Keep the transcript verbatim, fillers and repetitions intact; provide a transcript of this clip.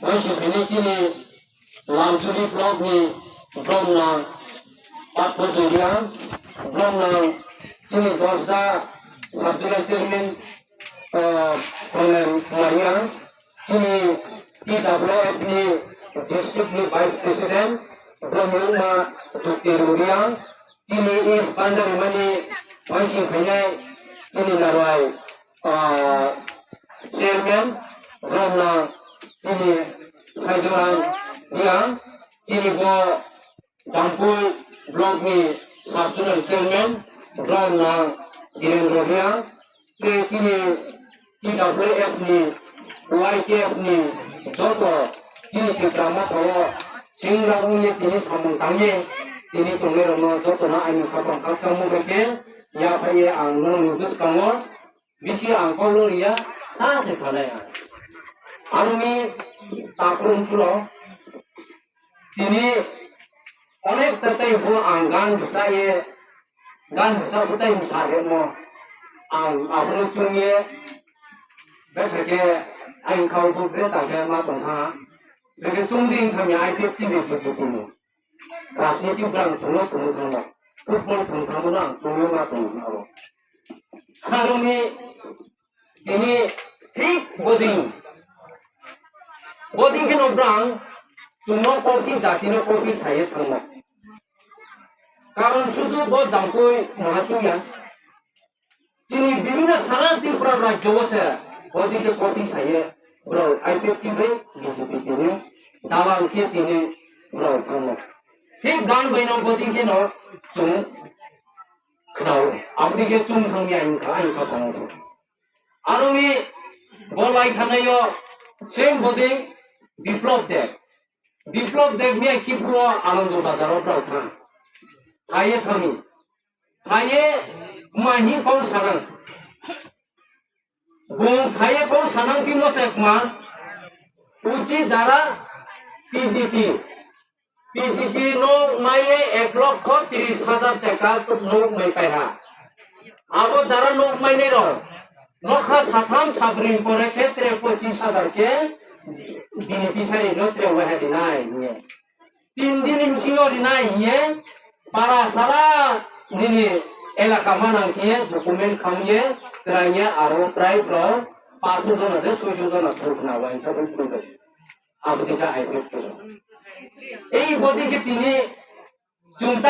Bosi bini chini Lamchuri block ni bromnang Patpojung Reang, bromnang chini Dosda sub zonal chairman, ah, Pranay Kumar Reang, chini T W F ni district ni vice president, bromnang ma Jyoti Reang, chini East Bandarimani Waising phainai chini Narwai, ah, chairman, bromnang chini Saijoram Reang, chini bo Jampui block ni sub zonal chairman, bromnang Dhirendra Reang, tei chini T W F ni, Y K F ni joto chini Tipra Motha wo chini rao ong ye tini samung tang ye tini tongnai rao no joto no aini khapang khakchangmo bai khe yaphai ye ang nung ni buskang wo bisi ang kau no ri ya, sa se sanai ang. Aro ni takrum phulo tini onek ta tei pho ang gan bsa ye, gan bsa pho tei bsa remo. Ang abo no chung ye, betha khe ang khau bo betha khe ma tong kha. Brekhe chung ding thang ya I P F T ni B J P ni. Rajniti brang chung no chung thang no. Football chung thang no ang chung ye ma tong kha abo. Aro ni tini thik bodei, bodei khe no brang chung no kopi jati no kopi sa ye thang no. Karon sudu bo Jampui maha chung ya. Chini bibhinno sara Tripura rajyo wo se bodei khe kopi sa ye brao I P F T bai B J P tini dalal khe tini brao thang no. Thik gan bai no bodei khe no chung khnao. Abo dei khe chung thang ya hing kha, hing kha tong ou. Aro ni bo lai thanai yo same bodei Biplop Deb. Biplop Deb ni ai kiphuh wo Anando Bazar wo brao thang. Phai ye thang mi. Phai ye kma hing kau sanang. Bung phai ye kau sanang phimo se kma. Uchi jara P G T. P G T nouh mai ye ek lokho tris hajar taka nouh mai pai ha. Abo jara nouh mai nai rao nokha satham sabri pore khe tre pochis hajar khe bini pisari no tre waiha rinai hing ye. Tin din ni bsing yo rinai hing ye, para sara nini elaka manang khe ye document kham ye, trai ye aro prai brao paso jona de soiso jona thurkhna uaingsa bo phuh bai. Abo dei khe I P F T. Ei bodei khe tini chung